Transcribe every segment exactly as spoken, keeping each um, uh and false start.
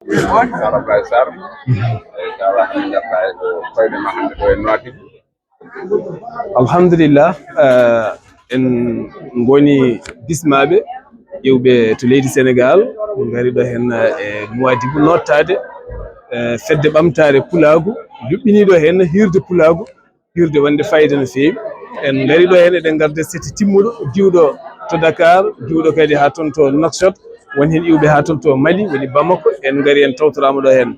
Ablaye Sarr, e kala hannde ngarɗa e ko fayde ma hannde ɗo e Nouadhibou. Alhamdulillah, eh, en ngoni bismaaɓe iwɓe to leydi Senegal, ngari ɗo heen e Nouadhibou nottaade, eh, fedde ɓamtaare pulaagu, yuɓɓiniiɗo heen hiirde pulaagu, hiirde wonde fayida no feewi. En ngari ɗo heen, eɗen ngarda sete timmuɗo, diwɗo to Dakar, diwɗo kadi haa toon to Nouakchott, won heen iwɓe haa toon to Mali, woni Bamako, en ngari en tawtoraama ɗo heen.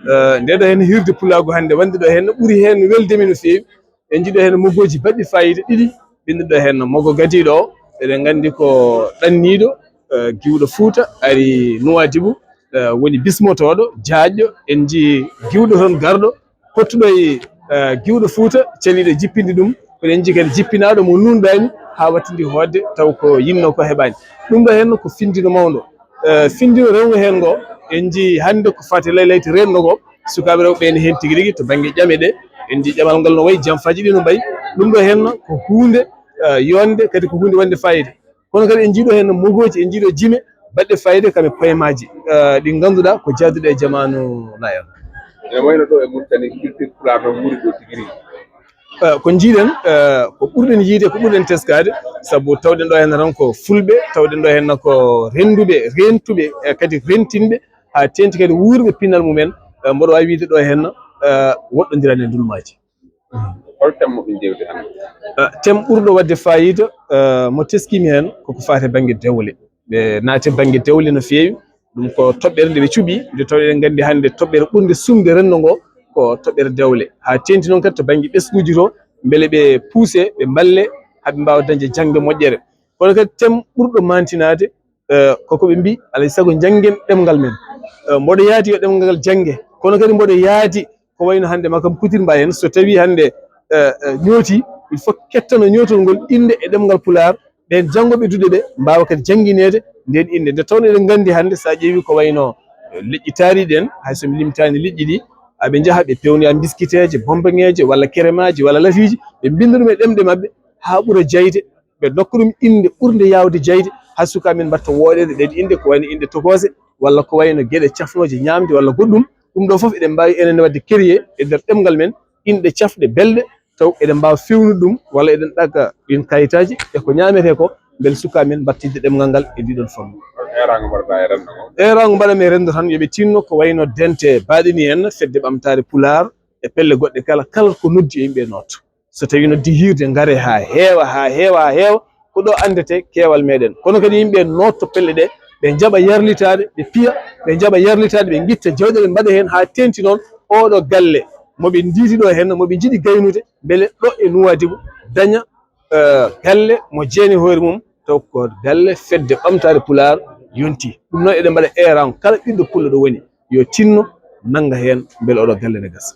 Eh, nde ɗo heen hiirde pulaagu hannde wonde ɗo heen ɓuri heen welde min no feewi. En njiɗo heen mogooji baɗɗi fayida ɗiɗi, ɓennuɗo heen mogo gadiiɗo o. Eɗen nganndi ko ɗanniiɗo, eh, giwɗo Fuuta, ari Nouadhibou, eh, woni bismotooɗo, jaajɗo. En njii giwɗo toon garɗo, pottuɗo e, eh, giwɗo Fuuta, caliiɗo jippinde ɗum. Kono en njii kadi jippinaaɗo mo nuunɗaani haa wattindi hoodde, taw ko yinno ko heɓaani. Ɗum ɗo heen ko findino mawndo. Eh, findino rewngo heen ngo, en njii hannde ko fati laylayti renndo ngo, sukaaɓe rewɓe ɓe ne heen tigi rigi to bannge ƴame ɗe. En njii ƴamal ngal no wayi, jamfaaji ɗi no mbayi. Ɗum ɗo heen ko huunde, eh, yonde, kadi ko huunde wonde fayida. Kono kadi en njii ɗo heen mogooji, en njii ɗo jime baɗɗe fayida kam e poyemaaji, eh, ɗi ngannduɗaa ko jaaduɗe e jamaanu nayon. Ene wayno ɗo e Mauritanie, culture pulaar no wuuri ɗo tigi rigi. Eh, ko njiiɗen, eh, ko ɓurɗen yiide, ko ɓurɗen teskaade, sabu tawɗen ɗo heen tan ko fulɓe, tawɗen ɗo heen ko rennduɓe, rentuɓe, e kadi rentinɓe, haa teeŋti kadi wuurɓe pinal mumen, eh, mboɗo waawi wiide ɗo heen, eh, woɗɗondiran e ndulmaaji. Hol thème mo ɓe njeewti hannde? Eh, thème ɓurɗo waɗde faayiida, eh, mo teskiimi heen, koko faati e bannge dewle. Ɓe naati e bannge dewle no feewi. Ɗum ko toɓɓere nde ɓe cuɓi, nde tawde eɗen nganndi hannde toɓɓere ɓurnde sumde renndo ngo ko toɓɓere dewle. Haa teeŋti noon kadi to bannge ɓesnguuji to, mbele ɓe puuse, ɓe mballe, haa ɓe mbaawa dañde jaŋde moƴƴere. Kono kadi thème ɓurɗo maantinaade, eh, koko ɓe mbii, alaa e sago njanngen ɗemngal men. Eh, mboɗo yaadi yo ɗemngal ngal jannge, kono kadi mboɗo yaadi ko wayno hannde Makam Kutir Mbaye en, so tawii hannde, eh, eh, ñooti, il faut kettano ñootol ngol innde e ɗemngal Pulaar, ɓeen janngoɓe duɗe ɓe mbaawa kadi janngineede ndeen innde. Nde tawno eɗen nganndi hannde, so a ƴeewii ko wayno, eh, leƴƴi taariiɗi en, hay so mi limtaani leƴƴi ɗi, aɓe njaha ɓe pewnoya mbiskiteeje, bombaŋeeje walla keremaaji walla lafiiji, ɓe mbinnda ɗum e ɗemɗe maɓɓe haa ɓura jayde, ɓe ndokka ɗum innde ɓurnde yaawde jayde, haa sukaaɓe men mbaɗta wooɗeede ɗeen innde, ko wayno innde tokoose, walla ko wayno geɗe cafnooje ñaamde walla goɗɗum. Ɗum ɗo fof eɗen mbaawi enen waɗde créer e nder ɗemngal men inɗe cafɗe belɗe, taw eɗen mbaawa feewnude ɗum, walla eɗen ɗaga ɗiin kayitaaji e ko ñaametee ko, mbele sukaaɓe men mbattinde ɗemngal ngal e ndiɗoon forme. Eeraango mbaɗaɗaa e renndo ngo? Eeraango mbaɗami e renndo tan, yo ɓe tinno ko wayno dente baaɗini en, fedde ɓamtaare Pulaar e pelle goɗɗe kala, kala ko noddi yo yimɓe noot. So tawii noddi hiirde, ngare haa heewa, haa heewa, haa heewa, ko ɗo anndete keewal meɗen. Kono kadi yimɓe nootto pelle ɗe, ɓe njaɓa yarlitaade, ɓe piya, ɓe njaɓa yarlitaade, ɓe ngitta jawɗe, ɓe mbaɗa heen haa teeŋti noon ooɗo galle mo ɓe ndiiti ɗo heen, mo ɓe njiɗi gaynude, mbele ɗo e Nuwaadibu daña, eh, galle mo jeeni hoore mum, taw ko galle fedde ɓamtaare Pulaar yonti. Ɗum noon eɗen mbaɗa eeraango kala ɓiɗɗo pullo ɗo woni, yo tinno nannga heen mbele oɗo galle ne gasa.